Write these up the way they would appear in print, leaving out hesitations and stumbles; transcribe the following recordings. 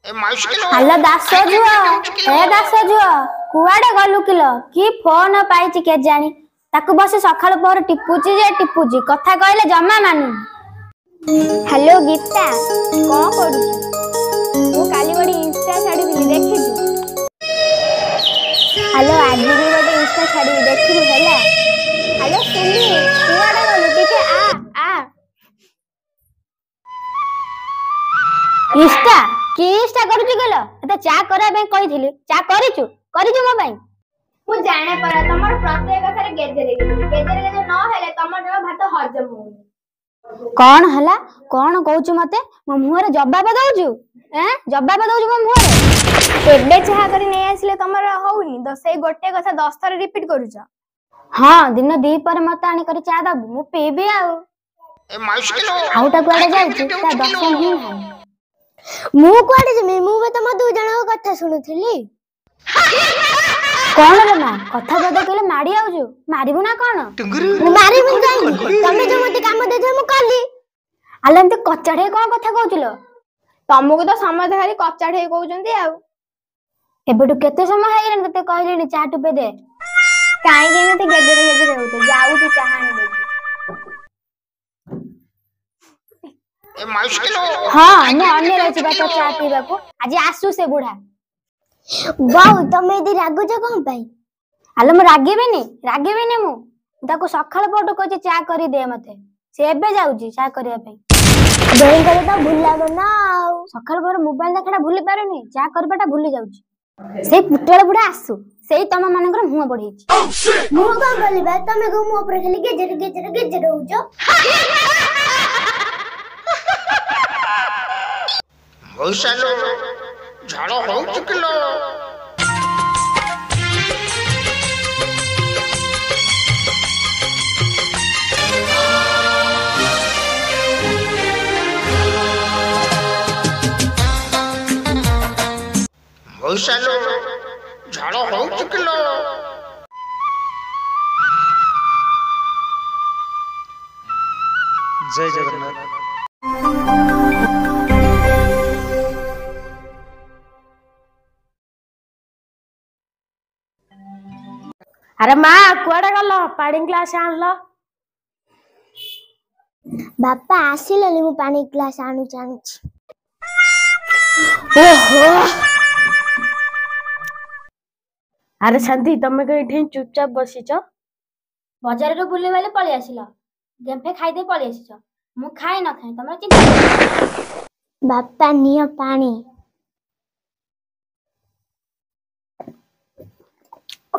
Hello Das ଝୁଅ, ଏ ଦାସ ଝୁଅ, କୁଆଡେ ଗଲୁ କିଲୋ? କି ଫୋନ ପାଇଛି କେଜାଣି, ତାକୁ ବସି ସକାଳୁ ପହରୁ ଟିପୁଛି ଯେ ଟିପୁଛି, କଥା କହିଲେ ଜମା ମାନୁନି। ହ୍ୟାଲୋ ଗୀତା, କଣ କରୁଛୁ? ମୁଁ କାଲି ଗୋଟେ ଇନଷ୍ଟା ଛାଡ଼ିଥିଲି, ଦେଖିଛୁ? ହ୍ୟାଲୋ, ଆଜି ବି ଗୋଟେ ଇନଷ୍ଟା ଛାଡ଼ିବି, ଦେଖିବୁ ହେଲା। ହ୍ୟାଲୋ ସୁମି, କୁଆଡେ ଗଲୁ? ଟିକେ ଆ ଆ। ଇନଷ୍ଟା କି ଇନଷ୍ଟା କରୁଛୁ କିଲୋ? ଏତେ ଚା କରିବା ପାଇଁ କହିଥିଲି, ଚା କରିଛୁ? କରିଛୁ ମୋ ପାଇଁ? ମୁଁ ଜାଣେ ପରା, ତମର ପ୍ରତ୍ୟେକ କଥାରେ ଗେଜେରେ ଗେଜେରେ ଗେଜେରେ ଗେଜେରେ ନ ହେଲେ ତମର ଜମା ଭାତ ହଜମ ହଉନି। କଣ ହେଲା? କଣ କହୁଛୁ ମତେ? ମୋ ମୁହଁରେ ଜବାବ ଦଉଛୁ? ଏଁ, ଜବାବ ଦଉଛୁ ମୋ ମୁହଁରେ? ଏବେ ଚାହା କରି ନେଇ ଆସିଲେ ତମର ହଉନି ତ ସେଇ ଗୋଟେ କଥା 10 ଥର ରିପିଟ କରୁଛ। ହଁ, ଦିନ ଦିପହରେ ମତେ ଆଣିକରି ଚା ଦବୁ, ମୁଁ ପିଇବି। ଆଉ ଆଉଟା କୁଆଡେ ଯାଇଛି, ତା ଦର୍ଶନ ହିଁ ନାହିଁ। ମୁଁ କୁଆଡେ ଯିବି, ମୁଁ ବି ତମ ଦୁଇ ଜଣଙ୍କ କଥା ଶୁଣୁଥିଲି। କଣ ରେ ମା, କଥା ପଦେ କହିଲେ ମାଡି ଆଉଛୁ? ମାରିବୁ ନା କଣ? ମୁଁ ମାରିବିନି କାହିଁକି? ତମେ ଯୋଉ ମତେ କାମ ଦେଇଥିଲ ମୁଁ କଲି। ଆଲୋ, ଏମିତି କଚାଡେ କଣ କଥା କହୁଥିଲ? ତମକୁ ତ ସମସ୍ତେ ଖାଲି କଚାଡ ହେଇ କହୁଛନ୍ତି। ଆଉ ଏବେଠୁ କେତେ ସମୟ ହେଇଗଲାଣି ତତେ କହିଲିଣି ଚା ଟୁପେ ଦେ। କାହିଁକି ଏମିତି ଗେଜେରେ ଗେଜେରେ ହଉଛ? ଯାଉଛି ଚାହା ଆଣି ଦେବି। ହଁ, ମୁଁ ଅନ୍ୟ ରହିଛି ବା ତୋ ଚା ପିଇବାକୁ। ଆଜି ଆସୁ ସେ ବୁଢା। ବୋଉ, ତମେ ଏତେ ରାଗୁଛ କଣ ପାଇଁ? ଆଲୋ, ମୁଁ ରାଗିବିନି? ରାଗିବିନି ମୁଁ? ତାକୁ ସକାଳ ପରଠୁ କହୁଛି ଚା କରିଦେ ମତେ, ସେ ଏବେ ଯାଉଛି ଚା କରିବା ପାଇଁ। ବୋଉଙ୍କର ତ ଭୁଲା ମନ ଆଉ। ସକାଳୁ ପହରୁ ମୋବାଇଲ ଦେଖାଟା ଭୁଲି ପାରୁନି, ଚା କରିବାଟା ଭୁଲି ଯାଉଛି। ସେଇ ପୁଟଳ ବୁଢା ଆସୁ, ସେଇ ତମ ମାନଙ୍କର ମୁହଁ ବଢେଇଛି। ମୁଁ କଣ କଲି ବା? ତମେ କଣ ମୋ ଉପରେ ଖାଲି ଗେଜେରେ ଗେଜେରେ ଗେଜେରେ ହଉଛ? ମଉସାଲୋ, ଝାଳ ହଉଛି କିଲୋ? ମଉସାଲୋ, ଝାଳ ହଉଛି କିଲୋ? ଜୟ ଜଗନ୍ନାଥ। ଆରେ ମା, କୁଆଡେ ଗଲ? ପାଣି ଗ୍ଲାସ ଆଣିଲ। ବାପା ଆସିଲେଣି, ମୁଁ ପାଣି ଗ୍ଲାସ ଆଣୁଛି ଆଣୁଛି। ଓହୋ, ଆରେ ଶାନ୍ତି, ତମେ କଣ ଏଠି ଚୁପଚାପ ବସିଛ? ବଜାରରୁ ବୁଲି ବାଲି ପଳେଇ ଆସିଲ, ଗେମ୍ଫେ ଖାଇଦେଇ ପଳେଇ ଆସିଛ। ମୁଁ ଖାଏ ନ ଖାଏ ତମର ଚିନ୍ତା ନାହିଁ। ବାପା, ନିଅ ପାଣି।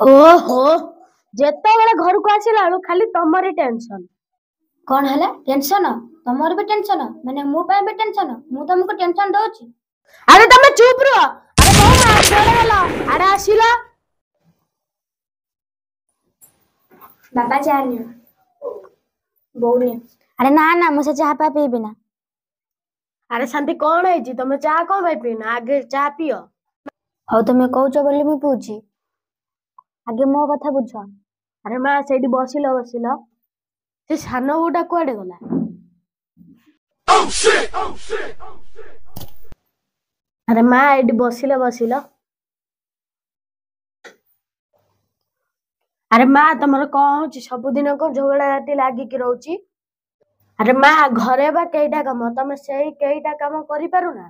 ଓହୋ, ଯେତେବେଳେ ଘରକୁ ଆସିଲା ବେଳୁ ଖାଲି ତମରି ଟେନସନ। କଣ ହେଲା ଟେନସନ? ତମର ବି ଟେନସନ ମାନେ ମୋ ପାଇଁ ବି ଟେନସନ? ମୁଁ ତମକୁ ଟେନସନ ଦଉଛି? ଆରେ ତମେ ଚୁପ ରୁହ। ଆରେ ବୋଉ ମା, କୁଆଡେ ଗଲ? ଆରେ ଆସିଲ। ବାପା, ଚା ନିଅ। ବୋଉ, ନିଅ। ଆରେ ନା ନା, ମୁଁ ସେ ଚାହା ପା ପିଇବି ନା। ଆରେ ଶାନ୍ତି, କଣ ହେଇଛି? ତମେ ଚା କଣ ପାଇଁ ପିଇନ? ଆଗେ ଚା ପିଅ। ହଉ, ତମେ କହୁଛ ବୋଲି ମୁଁ ପିଉଛି। ଆଗେ ମୋ କଥା ବୁଝ। ଆରେ ମା, ସେଇଠି ବସିଲ ବସିଲ, ସେ ସାନ ବୋଉଟା କୁଆଡେ ଗଲା? ଆରେ ମା, ଏଇଠି ବସିଲ ବସିଲ। ଆରେ ମା, ତମର କଣ ହଉଛି? ସବୁଦିନ କଣ ଝଗଡା ଝାଟି ଲାଗିକି ରହୁଛି? ଆରେ ମା, ଘରେ ବା କେଇଟା କାମ, ତମେ ସେଇ କେଇଟା କାମ କରିପାରୁନା?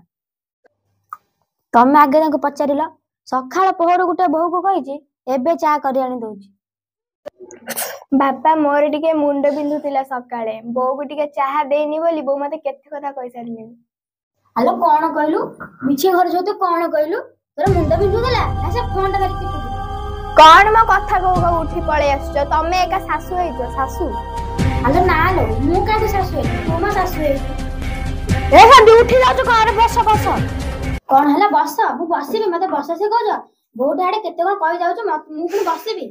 ତମେ ଆଗେ ତାଙ୍କୁ ପଚାରିଲ। ସକାଳ ପହରୁ ଗୋଟେ ବୋହୂକୁ କହିଛି, ଏବେ ଚା କରି ଆଣି ଦଉଛି। ବାପା, ମୋର ଟିକେ ମୁଣ୍ଡ ବିନ୍ଧୁଥିଲା ସକାଳେ, ବୋଉକୁ ଟିକେ ଚାହା ଦେଇନି ବୋଲି ବୋଉ ମତେ କେତେ କଥା କହିସାରିଲେଣି। ଆଲୋ, କଣ କହିଲୁ? ମିଛି ଘରେ ସହିତ କଣ କହିଲୁ? ତୋର ମୁଣ୍ଡ ବିନ୍ଧୁଥିଲା ନା ସେ ଫୋନ ଟା ଧରି ଟିପୁଥିଲୁ? କଣ ମୋ କଥା କହୁ କହୁ ଉଠି ପଳେଇ ଆସୁଛ? ତମେ ଏକା ଶାଶୁ ହେଇଛ ଶାଶୁ। ଆଲୋ ନା ଲୋ, ମୁଁ କାହିଁକି ଶାଶୁ ହେଇଛି? ତୁ ମୋ ଶାଶୁ ହେଇଛୁ। ଏ ଶାନ୍ତି, ଉଠି ଯାଉଛୁ କଣ? ଆରେ ବସ ବସ। କଣ ହେଲା ବସ? ମୁଁ ବସିବି? ମତେ ବସ ଶିଖଉଛ? ବୋଉଟା ଆଡେ କେତେ କଣ କହି ଯାଉଛ, ମୁଁ ପୁଣି ବସିବି?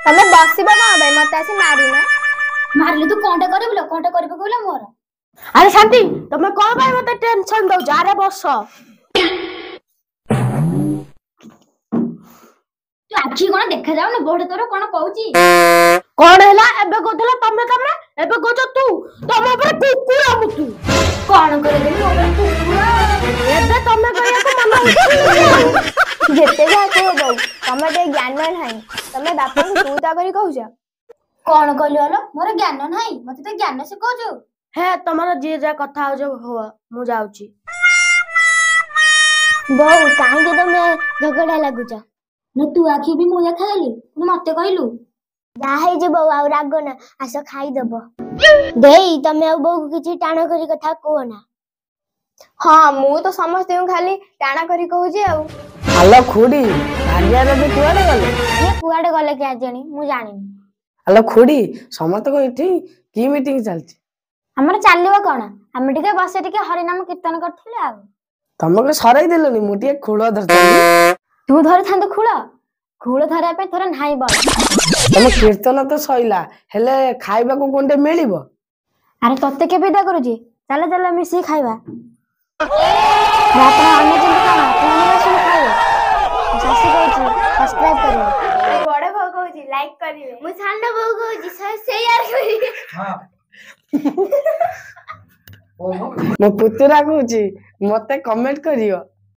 ତମେ ବସିବ କଣ ପାଇଁ? ମତେ ଆସି ମାରୁନ। ମାରିଲେ ତୁ କଣଟା କରିବୁ ଲୋ? କଣଟା କରିବୁ କହିଲ ମୋର? ଆରେ ଶାନ୍ତି, ତମେ କଣ ପାଇଁ ମତେ ଟେନସନ ଦଉଛ? ଆରେ ବସ। ତୁ ଆଖି କଣ ଦେଖା ଯାଉନି? ବୋଉଟା ତୋର କଣ କହୁଛି? କଣ ହେଲା? ଏବେ କହୁଥିଲ ତମେ ତମେ, ଏବେ କହୁଛ ତୁ। ତମ ଉପରେ କୁକୁର ମୁତୁ। କଣ କରିଦେବି ମୋ ଉପରେ କୁକୁର? ଏବେ ତମେ କହିବା। ଯେତେ ଯାହା କୁହ ବୋଉ, ତମର ଟିକେ ଜ୍ଞାନ ନାହିଁ। ତମେ ବାପାଙ୍କୁ ତୁ ତା କରି କହୁଛ। କଣ କହିଲୁ ଆଲୋ? ମୋର ଜ୍ଞାନ ନାହିଁ? ମତେ ତ ଜ୍ଞାନ ଶିଖଉଛୁ। ହେ, ତମର ଯିଏ ଯାହା କଥା ହଉଛ ହୁଅ, ମୁଁ ଯାଉଛି। ବୋଉ, କାହିଁକି ତମେ ଝଗଡା ଲାଗୁଛ? ନା, ତୁ ଆଖି ବି ମୁଁ ଦେଖାଦେଲି, ପୁଣି ମତେ କହିଲୁ। ଯାହା ହେଇଛି ବୋଉ, ଆଉ ରାଗ ନା, ଆସ ଖାଇଦବ। ଦେଇ, ତମେ ଆଉ ବୋଉକୁ କିଛି ଟାଣ କରି କଥା କୁହ ନା। ହଁ, ମୁଁ ତ ସମସ୍ତଙ୍କୁ ଖାଲି ଟାଣ କରି କହୁଛି ଆଉ। ଆଲୋ ଖୁଡି, ଭାଗିଆ ରବି କୁଆଡେ ଗଲେ? ସିଏ କୁଆଡେ ଗଲେ କେଜାଣି, ମୁଁ ଜାଣିନି। ଆଲୋ ଖୁଡି, ସମସ୍ତଙ୍କ ଏଠି କି ମିଟିଂ ଚାଲିଛି? ଆମର ଚାଲିବ କଣ, ଆମେ ଟିକେ ବସେ ଟିକେ ହରିନାମ କୀର୍ତ୍ତନ କରିଥିଲୁ ଆଉ। ତମକୁ ସରେଇ ଦେଲନି, ମୁଁ ଟିକେ ଖୁଳ ଧରିଥାନ୍ତି। ତୁ ଧରିଥାନ୍ତୁ ଖୁଳ? ଖୁଳ ଧରିବା ପାଇଁ ତୋର ନାହିଁ ବଳ। ତମ କୀର୍ତ୍ତନ ତ ସଇଲା, ହେଲେ ଖାଇବାକୁ କଣଟେ ମିଳିବ? ଆରେ, ତତେ କିଏ ବିଦା କରୁଛି? ଚାଲ ଚାଲ, ମିଶିକି ଖାଇବା। ଆରେ, ଆପଣ ଅନେଇଛନ୍ତି କଣ? ଆପଣ ଆସନ୍ତୁ ଖାଇବେ। ମୋ ଶାଶୁ କହୁଛି ସବସ୍କ୍ରାଇବ କରିବେ। ବଡ ବୋଉ କହୁଛି ଲାଇକ୍ କରିବେ। ମୁଁ ସାନ ବୋଉ କହୁଛି ସେୟାର କରିବେ। ମୋ ପୁତୁରା କହୁଛି ମତେ କମେଣ୍ଟ କରିବ।